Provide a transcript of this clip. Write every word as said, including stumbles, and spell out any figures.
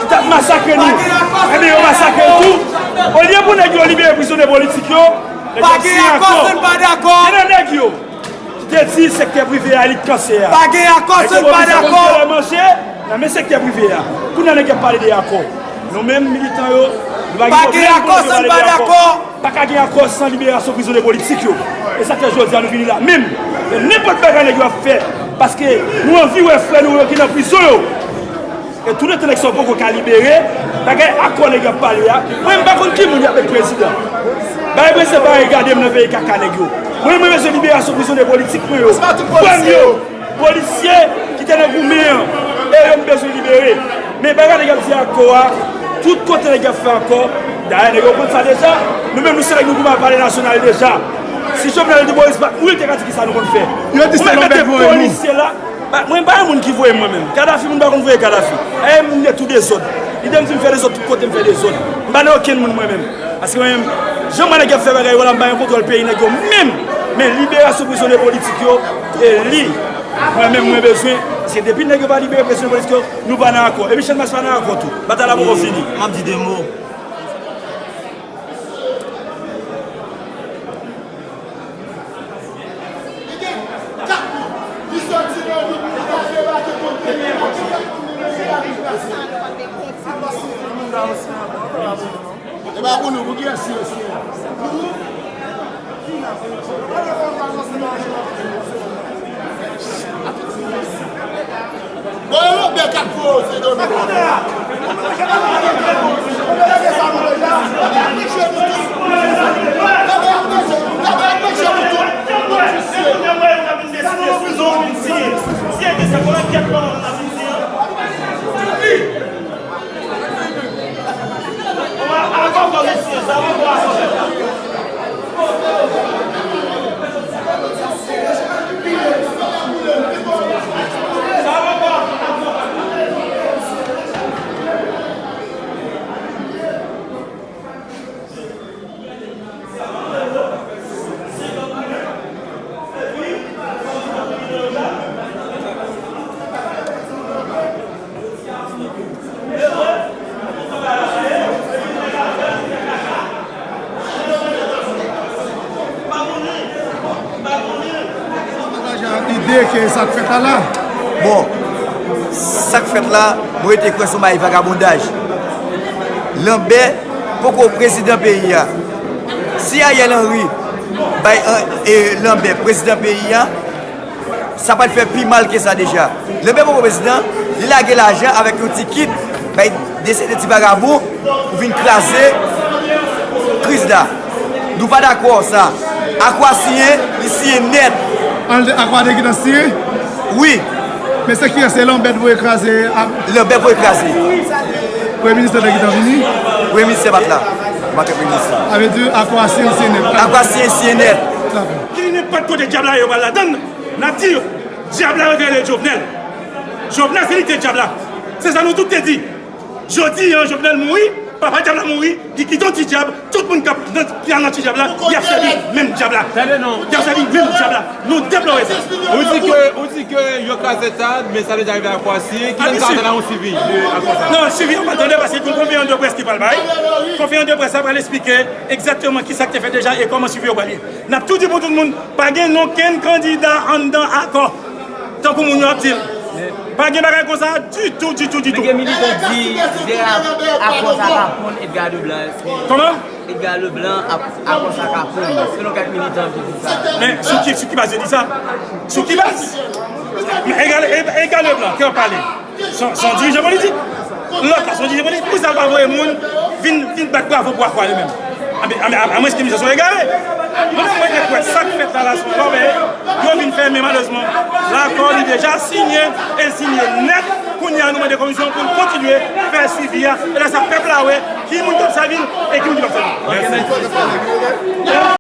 Ki t ap masakre nou. Ebyen, yo masakre l tou. Olye pou nèg yo libere prizonye politik yo, nèg yo ap siyen akò. Gen nan nèg yo ki te di sektè prive a li k kansè a. Pa gen akò san n pa dakò. Nèg yo pwofite manje nan men sektè prive a. Kounye a nèg yo ap pale de akò. Nou menm militan yo, nou pa gen pwoblèm pou nèg yo pale de akò. Pa ka gen akò san liberasyon prizonye politik yo. E sa k fè jodi a nou vini la menm. E nenpòt bagay nèg yo ap fè, paske nou anvi wè frè nou yo ki nan prizon yo. E touletan nèg sa yo poko ka libere, bagay akò nèg yo ap pale a, mwen m pa konn ki moun y ap met prezidan. Bagay prezidan pa regade m nan peyi kaka nèg yo. Mwen, mwen bezwen liberasyon prizonye politik mwen yo. Frè m yo. Polisye ki te nan goumen an, e yo m bezwen libere. Men bagay nèg ap di akò a, tout kote nèg ap fè akò, dayè nèg yo konn sa deja. Nou menm nou se nèg nou goumen a Palè Nasyonal deja. Si Jovenel te Moïse pa t mouri, te ka di kisa nou konn fè. Yo di se Lambert voye nou. Polisye la, mwen pa yon moun ki voye mwen menm. Kadafi, moun pa konn voye Kadafi. E moun nèt ou dezòd. Lide m di m fè dezòd tout kote, m fè dezòd. M pa nan okenn moun mwen menm. Paske mwen menm, jan mwen nèg ap fè bagay yo la, m pa gen kontwòl peyi nèg yo menm. Men liberasyon prizonye politik yo, e li mwen menm mwen bezwen. Paske depi nèg yo pa libere prizonye politik yo, nou pa nan akò. E Michel Martelly pa nan akò tou. Batay la poko fini. M ap di de mo. Li gen kat moun. Li sòti nan lit, li al debake kont peyi a. Ki kat moun li mete la pou l pase? E pa pou nou, pou kiyès li ye? Bon, e Lambert k ap voye Sendomeng. Pataje ak ide ke sa k fèt la la. Bon, sa k fèt la, mwen rete kwè se yon bagay vagabondaj. Lambert poko prezidan peyi a. Si Ariel Henry bay an, e, Lambert prezidan peyi a, sa pral fè pi mal ke sa deja. Lambert poko prezidan, li lage lajan avèk yon ti kit, bay de seri de ti vagabon pou vin kraze kriz la. Nou pa dakò sa. Akwa siyen, li siyen nèt. An, Akwa te gentan siyen? Wi. Men se kiyès, se Lambert voye kraze ak Lambert voye kraze. Premye minis te gentan vini? Premye minis pa t la. Pa t premye minis la. Sa vle di Akwa siyen, siyen nèt. Akwa siyen, siyen nèt. Dakò. Ki nenpòt kote dyab la ye, yo pral ladann. N ap di yo, dyab la yo te rele Jovenel. Jovenel se li ki te dyab la. Se sa nou tout te di. Jodi a, Jovenel mouri, papa dyab la mouri, li kite yon ti dyab, tout moun k ap nan, ki al nan ti dyab la, y ap sèvi menm dyab la. Tande non. Y ap sèvi menm dyab la. Nou deplore sa. Ou di ke, ou di ke yo kraze Tad, men sa deja rive Akwa siyen, ki jan sa, sa nan yon swivi de Akwa sa? Non, swivi an pa tande, paske gon konferans de près ki pral bay. Konferans de près la pral eksplike egzakteman kisa k te fèt deja e kòman swivi yo pral ye. N ap tou di pou tout moun, pa gen okenn kandida anndan Akwa. Tankou moun yo ap di l. Pa gen bagay konsa ditou, ditou, ditou. Men gen militan di, Akwa sa ka ponn Edgar Leblanc. Kòman? Edgar Leblanc ap, Akwa sa ka ponn, selon kèk militan ki di sa. Men sou ki, sou ki baz yo di sa? Sou ki baz? Men Edgar, Edgar Leblanc ki ap pale. Se yon, se yon dirijan politik. Lòt la, se yon dirijan politik. Poukisa l pa voye moun vin, vin bat bravo pou Akwa li menm? Amwenske misye se yon egare. Mwen menm, mwen te kwè sa k fèt la, la se yon lòbèy yo vin fè, men malerezman, lakò li deja siyen, e l siyen nèt. Kounye a, nou mande komisyon pou l kontinye fè swivi a. E lè sa, pèp la wè ki moun k ap sèvi l e ki moun ki p ap